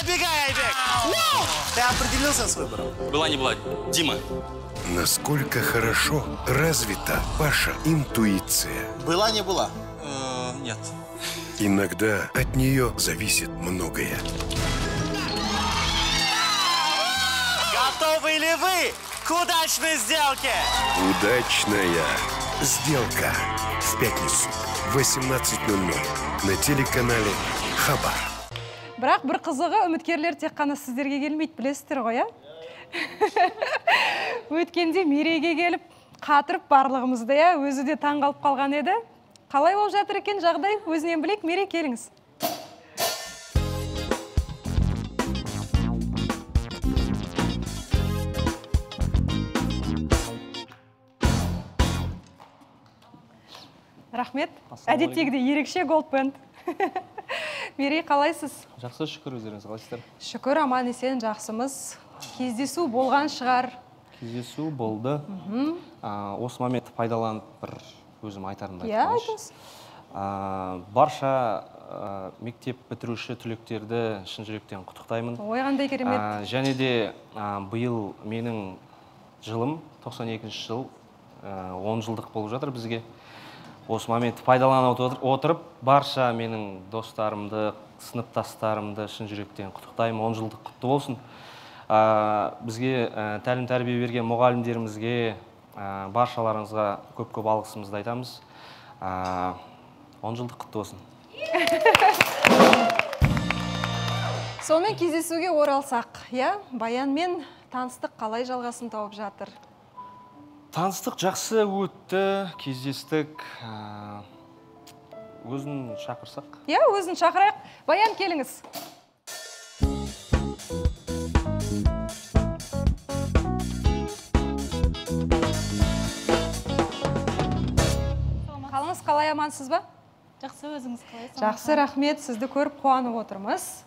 Забегай, Айбек! Ты определился с выбором? Была не была. Дима. Насколько хорошо развита ваша интуиция? Была не была? Нет. Иногда от нее зависит многое. Готовы ли вы к удачной сделке? Удачная сделка. В пятницу в 18:00 на телеканале Хабар. Бірақ бір қызығы, үміткерлер тек қана сіздерге келмейді, білесіздер ғой, иә? Өткенде Мерейге келіп, қатырып барлығымызды, иә, өзі де таң қалып қалған еді. Қалай болып жатыр екен жағдай, өзінен білейік. Мерей, келіңіз. Рахмет. Әдеттегідей ерекше Gold Band. Мерей, қалайсыз? Жақсы, шүкір, өздеріңіз қалайсыздар? Шүкір, аман есен, жақсымыз. Кездесу болған шығар. Кездесу болды. Осы моментті пайдаланып бір өзім айтарымды Иә, айтып айтыңыз. Барша мектеп бітіруші түлектерді шын жүректен құттықтаймын. Ой, қандай керемет. Және де биыл менің жылым, 92 жыл, 10 жылдық болып жатыр бізге. Осы моментті пайдалана отырып, барша менің достарымды, сыныптастарымды шын жүректен құттықтаймын. 10 жылдық құтты болсын. Бізге тәлім тәрбие берген мұғалімдерімізге, баршаларыңызға көп-көп алғысымызды айтамыз. 10 жылдық құтты болсын. Сонымен кездесуге оралсақ, иә, Баянмен таныстық қалай жалғасын тауып жатыр? Таныстық жақсы өтті, кездестік. Өзін шақырсақ? Иә, өзін шақырайық. Баян, келіңіз. Қалыңыз қалай, амансыз ба? Жақсы, өзіңіз қалайсыз? Жақсы, рахмет. Сізді көріп қуанып отырмыз.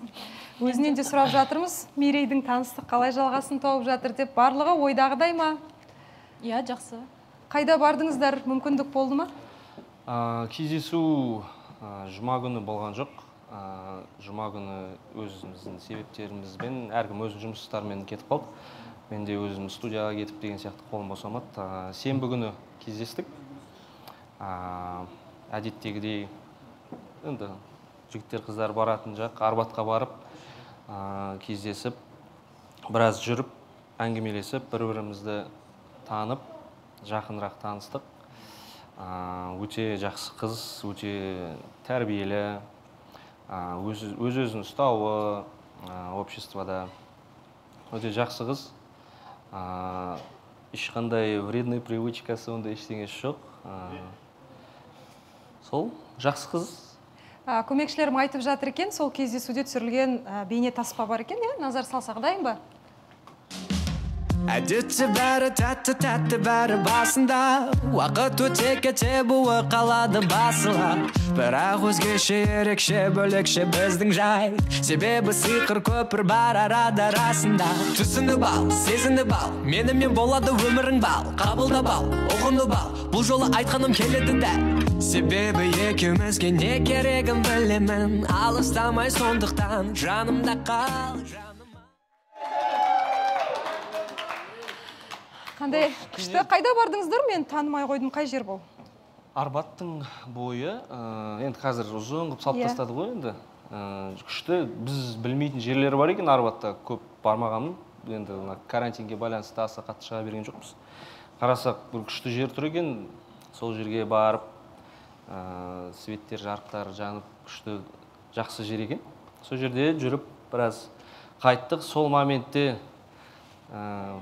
Өзінен де сұрап жатырмыз, Мерейдің таныстық қалай жалғасын тауып жатыр деп. Барлығы ойдағыдай ма? Иә, жақсы. Қайда бардыңыздар? Мүмкіндік болды ма? Кездесу жұма күні болған жоқ. Жұма күні өзіміздің себептерімізбен, әркім өзінің жұмыстарымен кетіп қалды. Мен де өзім студияға кетіп деген сияқты қолым босамады. Сенбі күні кездестік. Әдеттегідей енді жігіттер қыздар баратын жақ, Арбатқа барып, кездесіп, біраз жүріп, әңгімелесіп, бір-бірімізді танып, жақынырақ таныстық. Өте жақсы қыз, өте тәрбиелі, өз-өзін ұстауы, обществода өте жақсы қыз. Ешқандай вредный привычкасы ондай ештеңесі жоқ. Сол жақсы қыз. Көмекшілерім айтып жатыр екен, сол кездесуде түсірілген бейне таспа бар екен, иә? Назар салсақ дайын ба? Әдетте бәрі тәтті-тәтті бәрі басында, уақыт өте кете буы қалады басыла. Бірақ өзгеше ерекше бөлекше біздің жай, себебі сиқыр көпір бар арада расында. Түсініп ал, сезініп ал, менімен болады өмірің бал. Қабылдап ал, ұғынып ал, бұл жолы айтқаным келеді дәл. Себебі екеумізге не керегін білемін, алыстамай сондықтан жанымда қал. Қандай күшті. Қайда бардыңыздар? Мен танымай қойдым. Қай жер бұл? Арбаттың бойы, енді қазір ұзын қылып салып тастады ғой енді. Күшті, біз білмейтін жерлері бар екен Арбатта, көп бармағанмын. Енді мына карантинге байланысты аса қатты шыға берген жоқпыз. Қарасақ, бір күшті жер тұр екен. Сол жерге барып, светтер, жарықтар жанып, күшті жақсы жер екен. Сол жерде жүріп біраз қайттық. Сол моментте мына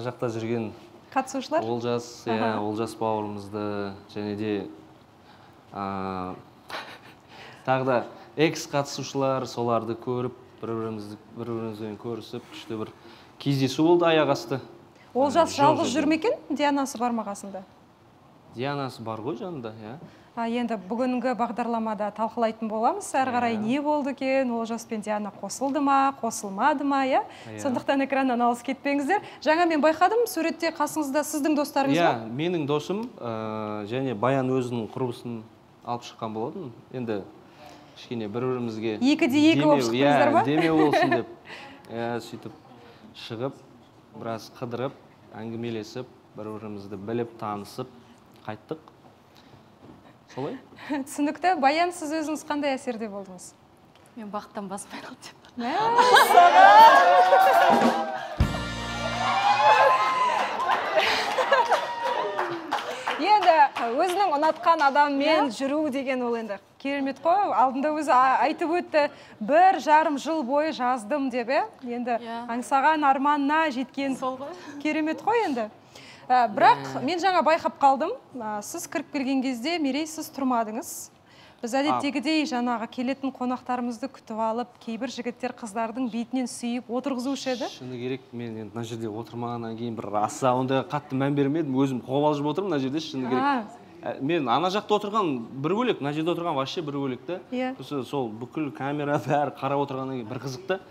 жақта жүрген қатысушылар, Олжас, иә, Олжас бауырымызды және де тағы да экс қатысушылар, соларды көріп, бір-бірімізбен көрісіп, күшті бір кездесу болды аяқ асты. Олжас жалғыз жүр ме екен? Дианасы бар ма қасында? Дианасы бар ғой жанында, иә. Енді бүгінгі бағдарламада талқылайтын боламыз. Әрі қарай не болды екен, Олжас пен Диана қосылды ма, қосылмады ма, иә? Сондықтан экраннан алыс кетпеңіздер. Жаңа мен байқадым, суретте қасыңызда сіздің достарыңыз бар? Иә, менің досым және Баян өзінің құрбысын алып шыққан болатын. Енді Кішкене бір-бірімізге 2-де 2 болып шықтыңыздар ма? Демеу болсын деп. Сөйтіп шығып, біраз қыдырып, әңгімелесіп, бір-бірімізді біліп, танысып қайттық. Солай? Түсінікті. Баян, сіз өзіңіз қандай әсерде болдыңыз? Мен бақыттан басым айналды деп. Енді өзінің ұнатқан адаммен жүру деген ол енді керемет қой. Алдында өзі айтып өтті, 1,5 жыл бойы жаздым деп, енді аңсаған арманына жеткен сол ғой. Керемет қой енді. Бірақ мен жаңа байқап қалдым, сіз кіріп келген кезде Мерей, сіз тұрмадыңыз. Біз әдеттегідей жаңағы келетін қонақтарымызды күтіп алып, кейбір жігіттер қыздардың бетінен сүйіп отырғызушы еді. Шыны керек, мен енді мына жерде отырмағаннан кейін бір аса ондайға қатты мән бермедім, өзім қобалжып отырмын мына жерде, шыны керек. Мен ана жақта отырған бір бөлек, мына жерде отырған вообще бір бөлек та. Сосын сол бүкіл камера бәрі қарап отырғаннан кейін бір қызық та.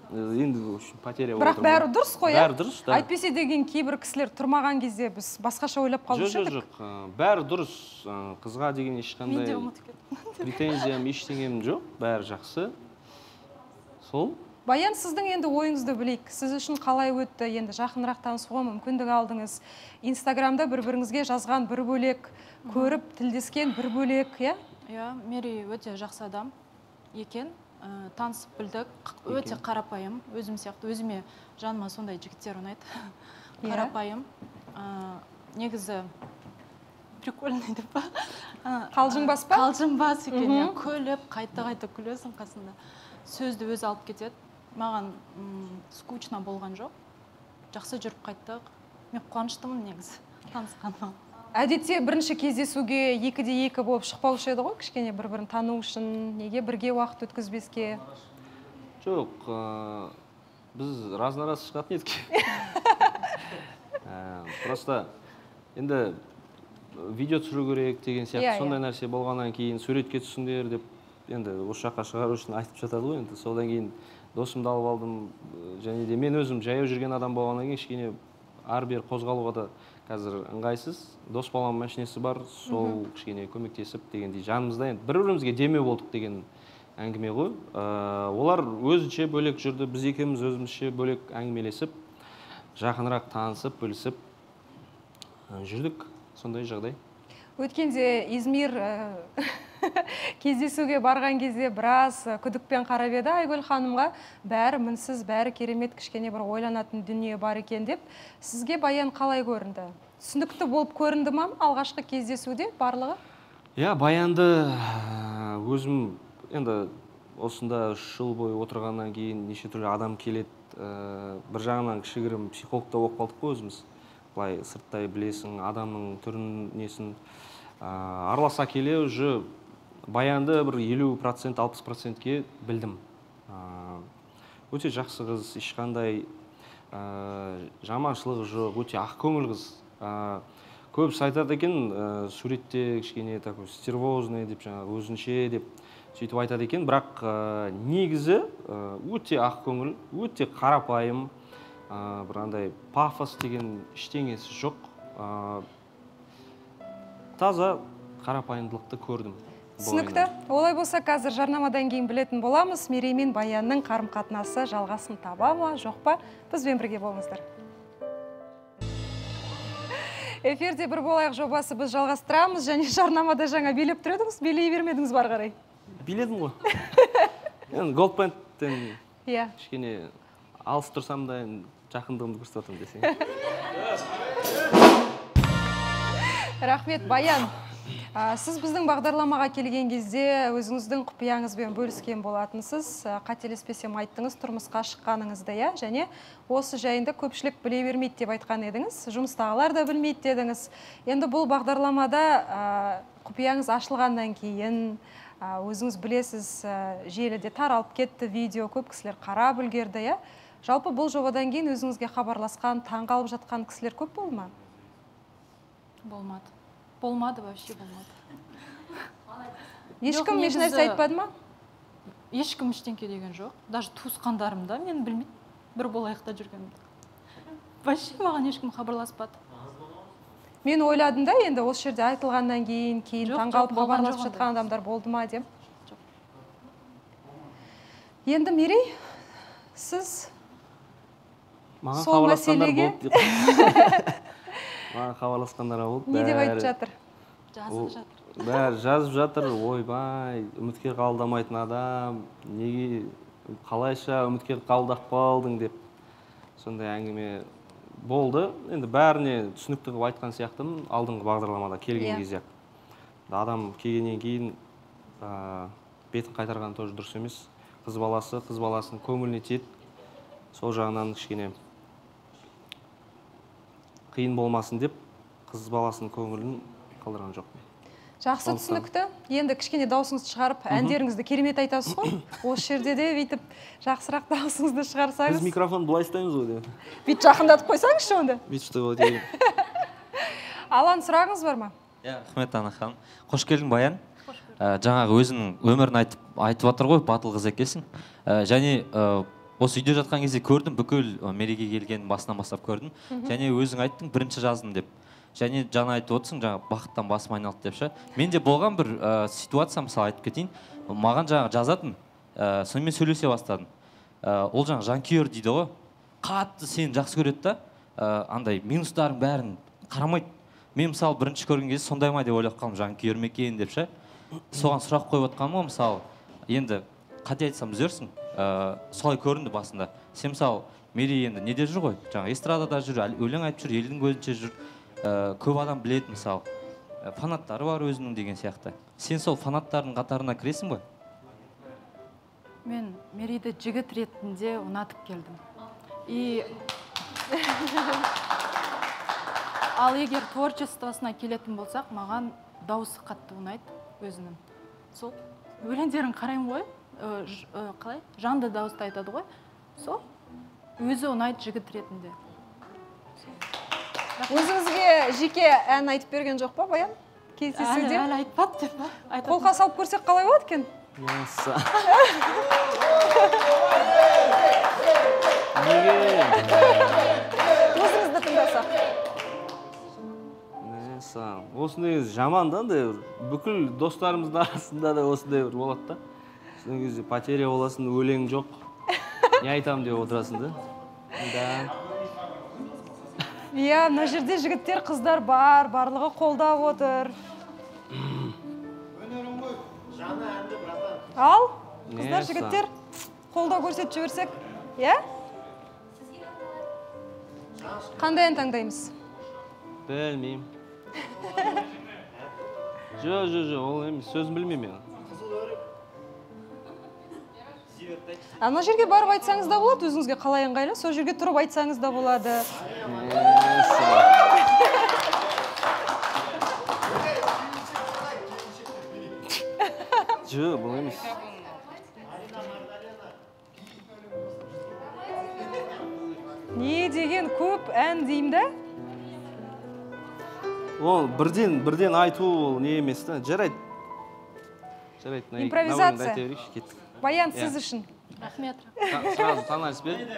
Енді потеря болып Бірақ бәрі дұрыс қой, бәрі дұрыс, да. Әйтпесе деген кейбір кісілер тұрмаған кезде біз басқаша ойлап қалушы едік. Жоқ, жоқ, бәрі дұрыс. Қызға деген ешқандай претензиям, ештеңем жоқ, бәрі жақсы. Сол. Баян, сіздің енді ойыңызды білейік. Сіз үшін қалай өтті? Енді жақынырақ танысуға мүмкіндік алдыңыз. Инстаграмда бір-біріңізге жазған бір бөлек, көріп тілдескен бір бөлек, иә? Иә, Мерей өте жақсы адам екен. Танысып білдік, өте қарапайым, өзім сияқты, өзіме жаныма сондай жігіттер ұнайды. Қарапайым, негізі прикольный деп па? Қалжыңбас па? Қалжыңбас екен, күліп, қайта-қайта күлесің қасында. Сөзді өзі алып кетеді. Маған скучно болған жоқ. Жақсы жүріп қайттық. Мен қуаныштымын негізі танысқаныма. Әдетте бірінші кездесуге 2-де 2 болып шықпаушы еді ғой, кішкене бір-бірін тану үшін, неге бірге уақыт өткізбеске? Жоқ, біз разын-раз шығатын едік. Просто енді видео түсіру керек деген сияқты сондай нәрсе болғаннан кейін суретке түсіңдер деп енді осы жаққа шығару үшін айтып жатады ғой енді. Содан кейін досымды алып алдым, және де мен өзім жаяу жүрген адам болғаннан кейін кішкене ары-бері қозғалуға да қазір ыңғайсыз. Дос баламның машинесі бар, сол кішкене көмектесіп дегендей жанымызда енді бір-бірімізге демеу болдық деген әңгіме ғой. Олар өзінше бөлек жүрді, біз екеуміз өзімізше бөлек әңгімелесіп, жақынырақ танысып, білісіп жүрдік. Сондай жағдай. Өткенде Измир кездесуге барған кезде біраз күдікпен қарап еді Айгүл ханымға, бәрі мінсіз, бәрі керемет, кішкене бір ойланатын дүние бар екен деп. Сізге Баян қалай көрінді? Түсінікті болып көрінді ма алғашқы кездесуде барлығы? Иә, Баянды өзім енді осында 3 жыл бойы отырғаннан кейін неше түрлі адам келеді. Бір жағынан кішігірім психолог та болып қалдық қой өзіміз. Былай сырттай білесің, адамның түрін, несін. Араласа келе уже Баянды бір 50%, 60%-ке білдім. Өте жақсы қыз, ешқандай жаманшылығы жоқ, өте ақкөңіл қыз. Көбісі айтады екен, суретте кішкене такой стервозный деп, жаңағы өзінше деп сөйтіп айтады екен, бірақ негізі өте ақкөңіл, өте қарапайым, бір андай пафос деген ештеңесі жоқ. Таза қарапайымдылықты көрдім. Түсінікті. Олай болса, қазір жарнамадан кейін білетін боламыз. Мерей мен Баянның қарым-қатынасы жалғасын таба ма, жоқ па? Бізбен бірге болыңыздар. Эфирде бір болайық жобасы біз жалғастырамыз. Және жарнамада жаңа билеп тұр едіңіз, билей бермедіңіз бар қарай. Биледім ғой. Енді Голдбендтен кішкене алыс тұрсам да жақындығымды көрсетіп жатырмын десең. Рахмет, Баян. Сіз біздің бағдарламаға келген кезде өзіңіздің құпияңызбен бөліскен болатынсыз. Қателеспесем айттыңыз, тұрмысқа шыққаныңызды, иә? Және осы жайында көпшілік біле бермейді деп айтқан едіңіз. Жұмыстағылар да білмейді дедіңіз. Енді бұл бағдарламада құпияңыз ашылғаннан кейін өзіңіз білесіз, желіде таралып кетті видео, көп кісілер қарап үлгерді, иә? Жалпы бұл жобадан кейін өзіңізге хабарласқан, таңғалып жатқан кісілер көп болды ма? Болмады. Болмады, вообще болмады. Ешкім еш нәрсе айтпады ма? Ешкім ештеңке деген жоқ. Даже туысқандарым да мен білмейді, бір болайықта жүргенімді. Вообще маған ешкім хабарласпады. Мен ойладым да, енді осы жерде айтылғаннан кейін таңғалып хабарласып жатқан адамдар болды ма деп. Жоқ. Енді Мерей, сіз маған сол хабарласқандар мәселеге болды. Маған хабарласқандар болды. Не деп айтып жатыр? Жазып жатыр. Бәрі жазып жатыр. Ойбай, үміткер қабылдамайтын адам, неге қалайша үміткер қабылдап қалдың деп сондай әңгіме болды. Енді бәріне түсінікті қылып айтқан сияқтымын алдыңғы бағдарламада келген кезде. Адам келгеннен кейін бетін қайтарған тоже дұрыс емес. Қыз баласы, қыз баласының көңіліне тиеді. Сол жағынан кішкене қиын болмасын деп қыз баласының көңілін қалдырған жоқпын. Жақсы, түсінікті. Енді кішкене даусыңызды шығарып, әндеріңізді керемет айтасыз ғой. Осы жерде де бүйтіп жақсырақ даусыңызды шығарсаңыз. Біз микрофон былай ұстаймыз ғой деп. Бүйтіп жақындатып қойсаңызшы онда. Бүйтіп ұстай қойып. Алан, сұрағыңыз бар ма? Иә, рахмет, Ана ханым. Қош келдің, Баян. Жаңағы өзінің өмірін айтып жатыр ғой, батыл қыз екенсің. Және осы үйде жатқан кезде көрдім, бүкіл мереке келген басынан бастап көрдім. Және өзің айттың, бірінші жаздым деп. Және жаңа айтып отырсың, жаңа бақыттан басым айналды деп ше. Менде болған бір ситуация, мысалы айтып кетейін. Маған жаңа жазатын, сонымен сөйлесе бастадым. Ол жаңа жанкүйер дейді ғой. Қатты сені жақсы көреді да, андай минустарың бәрін қарамайды. Мен мысалы бірінші көрген кезде сондай ма деп ойлап қалдым, жанкүйер ме екен деп ше. Соған сұрақ қойып отқаным ғой, мысалы. Енді қате айтсам түзерсің. Солай көрінді басында. Сен мысалы Мерей енді неде жүр ғой? Жаңа эстрадада жүр, өлең айтып жүр, елдің көзінше жүр. Көп адам біледі мысалы. Фанаттары бар өзінің деген сияқты. Сен сол фанаттардың қатарына кіресің бе? Мен Мерейді жігіт ретінде ұнатып келдім. И ал егер творчествосына келетін болсақ, маған дауысы қатты ұнайды өзінің. Сол өлеңдерін қараймын ғой, қалай? Жанды дауысты айтады ғой. Сол өзі ұнайды жігіт ретінде. Өзіңізге жеке ән айтып берген жоқ па, Баян? Кездесуде? Әлі айтпады деп. Қолқа салып көрсек қалай болады екен? Неге? Өзіңізді тыңдасақ. Осындай жаман да, андай бүкіл достарымыздың арасында да осындай бір болады да. Сондай кезде потеря боласың, өлең жоқ. Не айтамын деп отырасың да. Да. Иә, мына жерде жігіттер, қыздар бар, барлығы қолдап отыр. Өнерің ғой, жаны әнді, братан. Ал, қыздар, жігіттер, қолдау көрсетіп жіберсек, иә? Қандай ән таңдаймыз? Білмеймін. Жоқ, жоқ, жоқ, ол емес, сөзін білмеймін мен. Ана жерге барып айтсаңыз да болады, өзіңізге қалай ыңғайлы, сол жерге тұрып айтсаңыз да болады. Жоқ, бұл емес. Не деген көп ән деймін да? Ол бірден айту ол не емес та, жарайды. Жарайды, импровизация. Баян, сіз үшін. Рахмет. Сразу тональность бер.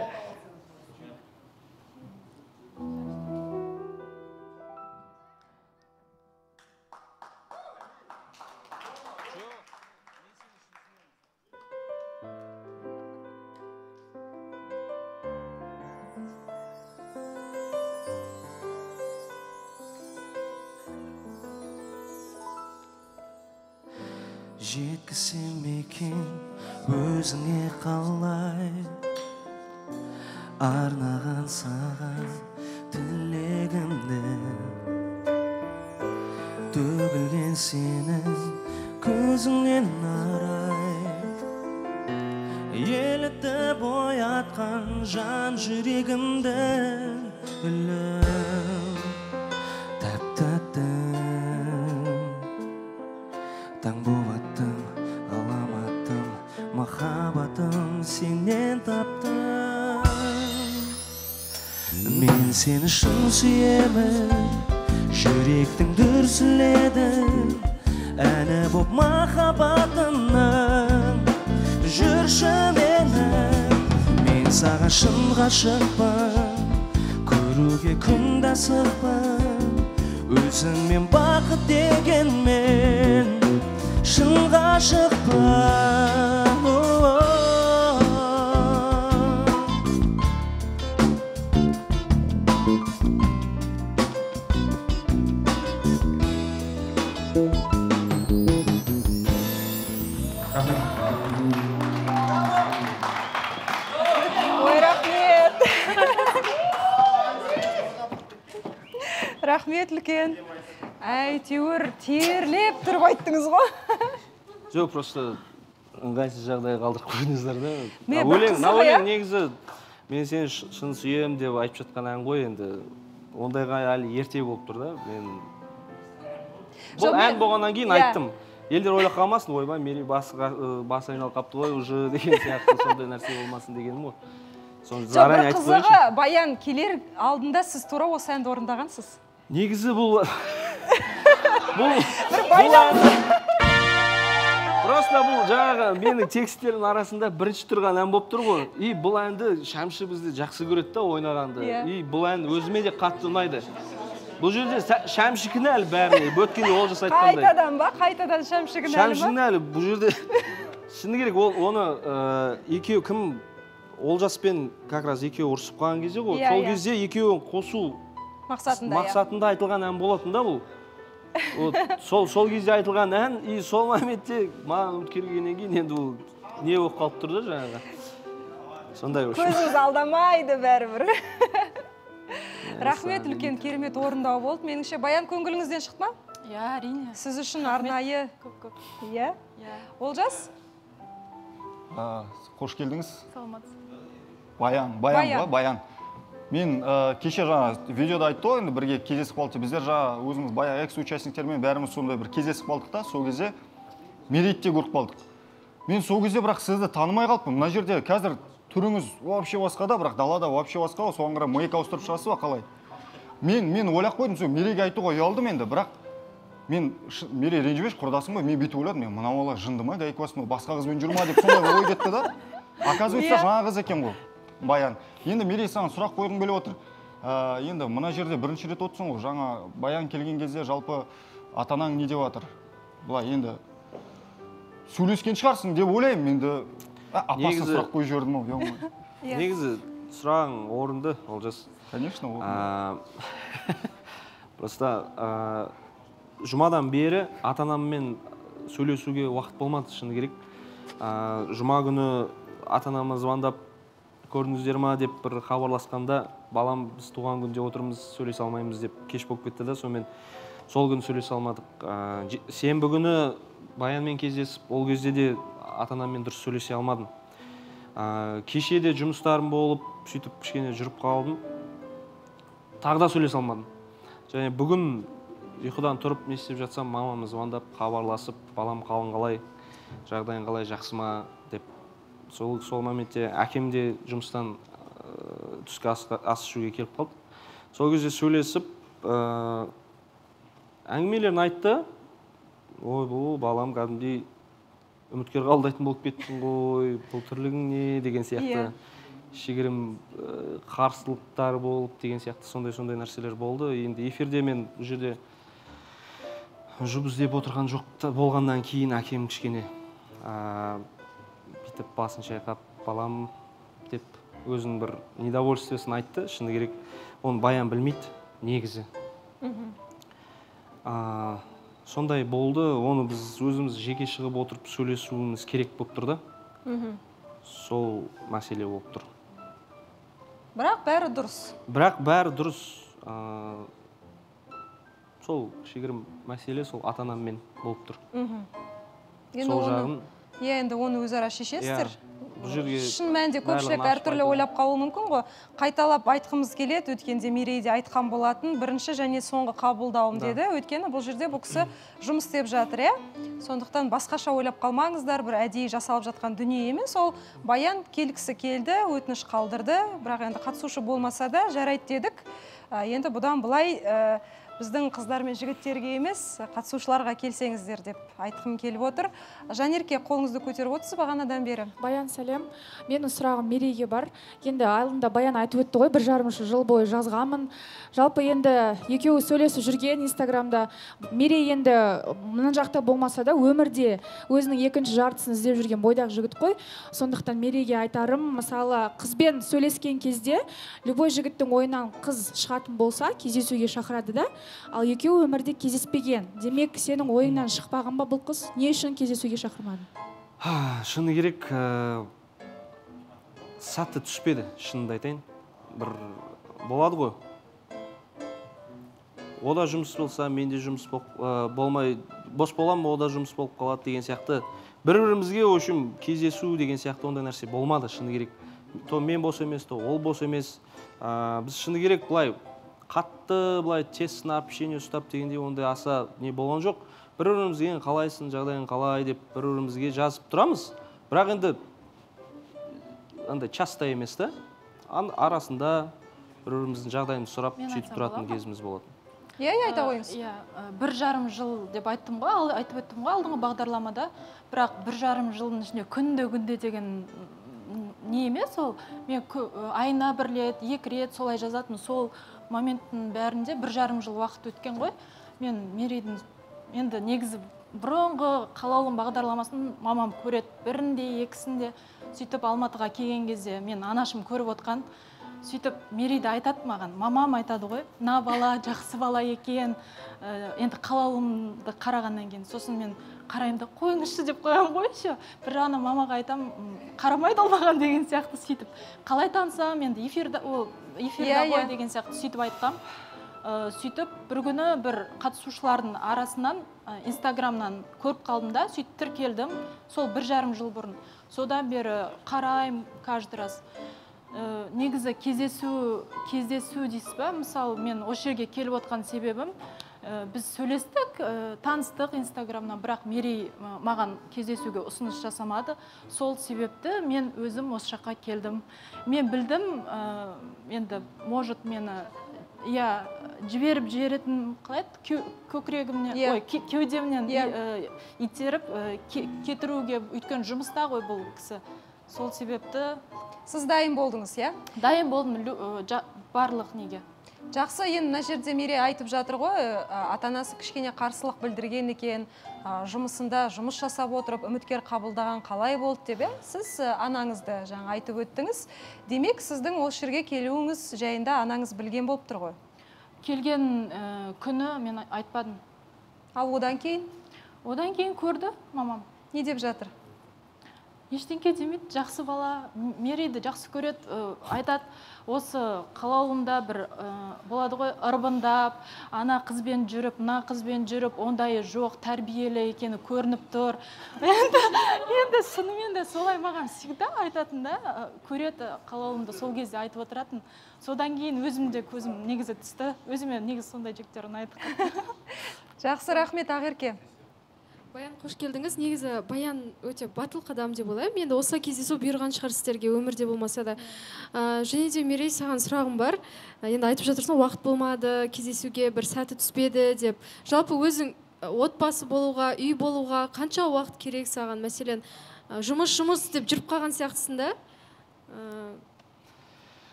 Жеткізсем екен өзіңе қалай арнаған саған тілегімді, төгілген сенің көзіңнен арай, елітіп оятқан жан жүрегімді гүлім тәп-тәтті. Таң боп аттым, ғаламаттым, махаббатым сенен таптым. Мен сені шын сүйемін, жүректің дүрсіледі, әні боп махаббатымның жүрші менің. Мен саған шын ғашықпын, көруге күнде асықпын, өзіңмен бақыт дегенмен шын ғашықпын. Ой, рахмет. Рахмет үлкен. Әйтеуір терлеп тұрып айттыңыз ғой. Жоқ, просто ыңғайсыз жағдайға қалдырып қойдыңыздар да. Мына өлең негізі мен сені шын сүйемін деп айтып жатқан ән ғой енді. Ондайға әлі ерте болып тұр да. Мен бұл ән болғаннан кейін айттым. Елдер ойлап қалмасын, ойбай, Мерей басы айналып қапты ғой уже деген сияқты, сондай нәрсе болмасын дегенім ғой. Соны заранее айтып қояйыншы. Қызығы, Баян келер алдында сіз тура осы әнді орындағансыз. Негізі бұл просто бұл жаңағы менің тексттерімнің арасында бірінші тұрған ән болып тұр ғой. И бұл әнді Шәмші бізді жақсы көреді да ойнағанды. И бұл ән өзіме де қатты ұнайды. Бұл жерде Шәмші кінәлі бәріне, өткенде Олжас айтқандай. Қайтадан ба? Қайтадан Шәмші кінәлі ма? Шәмші кінәлі. Бұл жерде шыны керек, оны екеуі кім, Олжаспен как раз екеуі ұрысып қалған кезде ғой, сол кезде екеуін қосу мақсатында айтылған ән болатын да бұл. Сол кезде айтылған ән, и сол моментте маған келгеннен кейін енді бұл не болып қалып тұр да жаңағы. Сондай общем. Көзіңіз алдамайды бәрібір. Рахмет үлкен, керемет орындау болды. Меніңше, Баян, көңіліңізден шықты ма? Иә, әрине. Сіз үшін арнайы. Көп-көп. Иә? Олжас? Қош келдіңіз. Саламатсыз. Баян, Баян, Баян. Мен кеше жаңа видеода айтты ғой, енді бірге кездесіп қалдық. Біздер жаңа өзіміз баяғы экс-участниктермен бәріміз сондай бір кездесіп қалдық та, сол кезде Мерейді де көріп қалдық. Мен сол кезде бірақ сізді танымай қалыппын. Мына жерде қазір түріңіз вообще басқа да, бірақ далада вообще басқа ғой, соған қарай мейк ауыстырып шығасыз ба қалай? Мен ойлап қойдым, сол Мерейге айтуға ұялдым енді, бірақ мен Мерей ренжімеші, құрдасым ғой, мен бүйтіп ойладым, мен мына бала жынды ма, гайка басты ма, басқа қызбен жүр ма деп сондай ой кетті да. Оказывается, жаңа қыз екен ғой, Баян. Енді Мерей, саған сұрақ қойғым келіп отыр. Енді мына жерде бірінші рет отырсың ғой, жаңа Баян келген кезде жалпы ата-анаң не деп жатыр? Былай енді сөйлескен шығарсың деп ойлаймын енді. Апасына сұрақ қойып жібердім ау. Негізі сұрағың орынды, Олжас. Конечно, орынды. Просто жұмадан бері ата-анаммен сөйлесуге уақыт болмады, шыны керек. Жұма күні ата-анама звондап көрдіңіздер ма деп бір хабарласқанда, балам біз туған күнде отырмыз, сөйлесе алмаймыз деп кеш болып кетті да, сонымен сол күні сөйлесе алмадық. Сенбі күні Баянмен кездесіп, ол кезде де ата-анаммен дұрыс сөйлесе алмадым. Кеше де жұмыстарым болып, сөйтіп кішкене жүріп қалдым. Тағы да сөйлесе алмадым. Және бүгін ұйқыдан тұрып не істеп жатсам, мамам звондап, хабарласып, балам қалың қалай, жағдайың қалай, жақсы ма деп. Сол моментте әкем де жұмыстан түскі ас ішуге келіп қалды. Сол кезде сөйлесіп, әңгімелерін айтты. Ой, бұл балам кәдімгідей үміткер қабылдайтын болып кеттің ғой, бұл тірлігің не деген сияқты. Кішігірім қарсылықтар болып деген сияқты сондай-сондай нәрселер болды. Енді эфирде мен бұл жерде жұп іздеп отырған жоқ болғаннан кейін әкем кішкене бүйтіп басын шайқап, балам деп өзінің бір недовольствиесін айтты. Шыны керек, оны Баян білмейді негізі. Сондай болды, оны біз өзіміз жеке шығып отырып сөйлесуіміз керек болып тұр да. Сол мәселе болып тұр. Бірақ бәрі дұрыс. Бірақ бәрі дұрыс. Сол кішігірім мәселе сол ата-анаммен болып тұр. Сол жағын. Иә, енді оны өзара шешесіздер. Шын мәнінде көпшілік әртүрлі ойлап қалуы мүмкін ғой. Қайталап айтқымыз келеді, өткенде Мерей де айтқан болатын, бірінші және соңғы қабылдауым деді. Өйткені бұл жерде бұл кісі жұмыс істеп жатыр, иә. Сондықтан басқаша ойлап қалмаңыздар, бір әдейі жасалып жатқан дүние емес. Ол Баян келгісі келді, өтініш қалдырды, бірақ енді қатысушы болмаса да жарайды дедік. Енді бұдан былай біздің қыздар мен жігіттерге емес, қатысушыларға келсеңіздер деп айтқым келіп отыр. Жанерке, қолыңызды көтеріп отырсыз бағанадан бері. Баян, сәлем. Менің сұрағым Мерейге бар. Енді алдында Баян айтып өтті ғой, 1,5 жыл бойы жазғанмын. Жалпы енді екеуі сөйлесіп жүрген Инстаграмда. Мерей енді мына жақта болмаса да өмірде өзінің екінші жартысын іздеп жүрген бойдақ жігіт қой. Сондықтан Мерейге айтарым, мысалы, қызбен сөйлескен кезде любой жігіттің ойынан қыз шығатын болса, кездесуге шақырады да. Ал екеуі өмірде кездеспеген. Демек, сенің ойыңнан шықпаған ба бұл қыз? Не үшін кездесуге шақырмады? Шыны керек, сәтті түспеді, шынымды айтайын. Бір болады ғой. О да жұмыс болса, мен де жұмыс болмай, бос болам, о да жұмыс болып қалады деген сияқты. Бір-бірімізге, в общем, кездесу деген сияқты ондай нәрсе болмады, шыны керек. То мен бос емес, то ол бос емес. Біз шыны керек былай қатты былай тесно общение ұстап дегендей ондай аса не болған жоқ. Бір-бірімізге қалайсың, жағдайың қалай деп бір-бірімізге жазып тұрамыз. Бірақ енді андай часто емес та. Арасында бір-біріміздің жағдайымызды сұрап сөйтіп тұратын кезіміз болатын. Иә, айта қойыңыз. Иә, 1,5 жыл деп айттым ғой, айтып өттім ғой алдыңғы бағдарламада. Бірақ 1,5 жылдың ішінде күнде-күнде деген не емес ол. Мен айына 1 рет, 2 рет солай жазатын. Сол моменттің бәрінде 1,5 жыл уақыт өткен ғой. Мен Мерейдің енді негізі бұрынғы Қалаулым бағдарламасын мамам көреді, бірінде, екісінде. Сөйтіп Алматыға келген кезде мен анашым көріп отқан. Сөйтіп Мерейді айтады маған, мамам айтады ғой, мына бала жақсы бала екен, енді Қалаулымды қарағаннан кейін. Сосын мен қараймын да, қойыңызшы деп қоямын ғой еще. Бір жағынан мамаға айтам, қарамайды ол маған деген сияқты. Сөйтіп қалай танысам енді, эфирде, ол эфирде ғой деген сияқты сөйтіп айтқам. Сөйтіп бір күні бір қатысушылардың арасынан Инстаграмнан көріп қалдым да, сөйтіп тіркелдім. Сол 1,5 жыл бұрын. Содан бері қараймын каждый раз. Негізі кездесу дейсіз ба? Мысалы, мен осы жерге келіп отқан себебім, біз сөйлестік, таныстық Инстаграмнан, бірақ Мерей маған кездесуге ұсыныс жасамады. Сол себепті мен өзім осы жаққа келдім. Мен білдім, енді, может, мені я жіберіп жіберетін, қалай еді, көкірегімнен, ой, кеудемнен итеріп кетіруге, өйткені жұмыста ғой бұл кісі. Сол себепті сіз дайын болдыңыз, иә? Дайын болдым барлық неге. Жақсы, енді мына жерде Мерей айтып жатыр ғой, ата-анасы кішкене қарсылық білдірген екен, жұмысында жұмыс жасап отырып, үміткер қабылдаған қалай болды деп, сіз анаңызды жаңа айтып өттіңіз. Демек, сіздің осы жерге келуіңіз жайында анаңыз білген болып тұр ғой? Келген күні мен айтпадым. Ал одан кейін? Одан кейін көрді мамам. Не деп жатыр? Ештеңке демейді, жақсы бала, Мерейді жақсы көреді, айтады, осы Қалаулымда бір болады ғой, ырбындап, ана қызбен жүріп, мына қызбен жүріп, ондайы жоқ, тәрбиелі екені көрініп тұр. Енді шынымен де солай маған всегда айтатын да, көреді Қалаулымды, сол кезде айтып отыратын. Содан кейін өзім де көзім негізі түсті, өзіме негізі сондай жігіттер ұнайды. Жақсы, рахмет, Ақерке. Баян, қош келдіңіз. Негізі Баян өте батыл қадам деп ойлаймын. Енді осы кездесу бұйырған шығар сіздерге, өмірде болмаса да. Және де Мерей, саған сұрағым бар. Енді айтып жатырсың, уақыт болмады, кездесуге бір сәті түспеді деп. Жалпы өзің отбасы болуға, үй болуға қанша уақыт керек саған? Мәселен, жұмыс деп жүріп қалған сияқтысың да?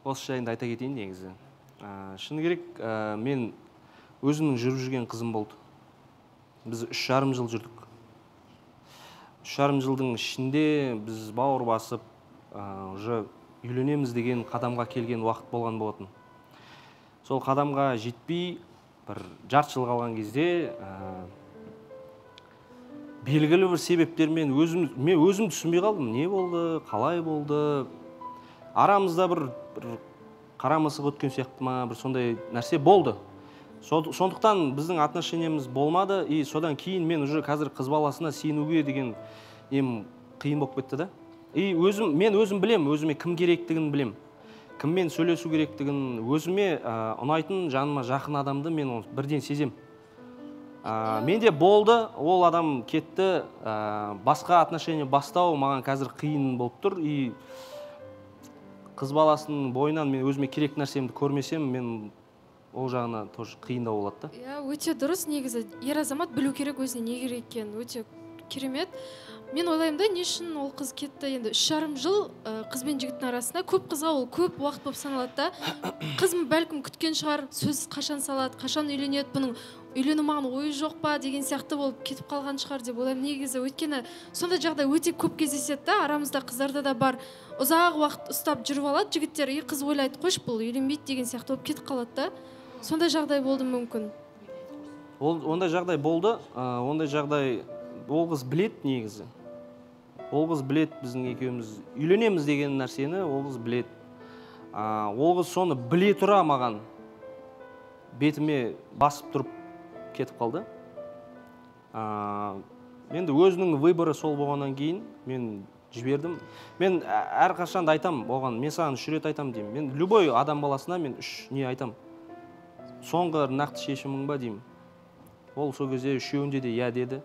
Осы жайында айта кетейін негізі. Шыны керек, мен өзімнің жүріп жүрген қызым болды. Біз 3,5 жыл жүрдік. 3,5 жылдың ішінде біз бауыр басып, уже үйленеміз деген қадамға келген уақыт болған болатын. Сол қадамға жетпей, бір жарты жыл қалған кезде белгілі бір себептермен мен өзім түсінбей қалдым. Не болды, қалай болды? Арамызда бір қара мысық өткен сияқты ма, бір сондай нәрсе болды. Сондықтан біздің отношениеміз болмады, и содан кейін мен уже қазір қыз баласына сенуге деген нем қиын болып кетті да. И мен өзім білем, өзіме кім керектігін білем, кіммен сөйлесу керектігін, өзіме ұнайтын, жаныма жақын адамды мен оны бірден сезем. Менде болды, ол адам кетті, басқа отношение бастау маған қазір қиын болып тұр, и қыз баласының бойынан мен өзіме керек нәрсемді көрмесем, мен ол жағына тоже қиындау болады да. Иә, өте дұрыс негізі. Ер азамат білу керек өзіне не керек екенін, өте керемет. Мен ойлаймын да, не үшін ол қыз кетті енді 3,5 жыл қыз бен жігіттің арасында көп қызға ол көп уақыт болып саналады да. Қыз бәлкім күткен шығар, сөз қашан салады, қашан үйленеді, бұның үйлену маған ойы жоқ па деген сияқты болып кетіп қалған шығар деп ойлаймын негізі. Өйткені сондай жағдай өте көп кездеседі да, арамызда қыздарда да бар. Ұзақ уақыт ұстап жүріп алады жігіттер, и қыз ойлайды, қойшы бұл үйленбейді деген сияқты болып кетіп қалады да. Сондай жағдай болды мүмкін. Ондай жағдай болды, ондай жағдай Ол қыз білет негізі. Ол қыз білет біздің екеуміз үйленеміз деген нәрсені, ол қыз білет. Ол қыз соны біле тұра маған бетіме басып тұрып кетіп қалды. Енді өзінің выборы сол болғаннан кейін мен жібердім. Мен әрқашан да айтам оған, мен саған 3 рет айтам деймін. Мен любой адам баласына мен 3 не айтам. Соңғы нақты шешімің ба деймін. Ол сол кезде үшеуінде де иә деді.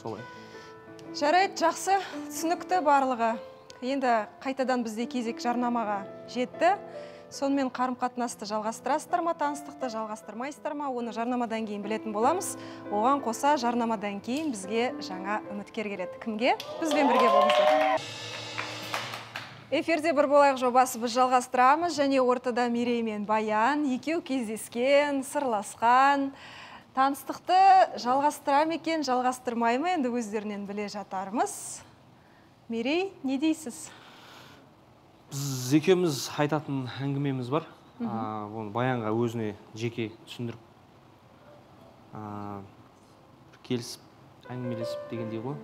Солай. Жарайды, жақсы, түсінікті барлығы. Енді қайтадан бізде кезек жарнамаға жетті. Сонымен қарым-қатынасты жалғастырасыздар ма, таныстықты жалғастырмайсыздар ма, оны жарнамадан кейін білетін боламыз. Оған қоса жарнамадан кейін бізге жаңа үміткер келеді. Кімге? Бізбен бірге болыңыздар. Эфирде бір болайық жобасы біз жалғастырамыз. Және ортада Мерей мен Баян екеу кездескен, сырласқан. Таныстықты жалғастыра ма екен, жалғастырмай ма, енді өздерінен біле жатармыз. Мерей, не дейсіз? Біз екеуміз айтатын әңгімеміз бар. Оны Баянға өзіне жеке түсіндіріп, келісіп, әңгімелесіп дегендей ғой.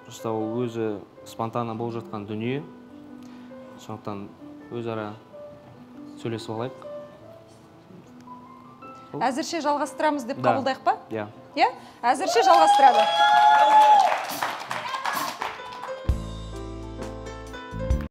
Просто ол өзі спонтанно болып жатқан дүние. Сондықтан өзара сөйлесіп алайық. Әзірше жалғастырамыз деп қабылдайық па? Иә. Иә? Әзірше жалғастырады.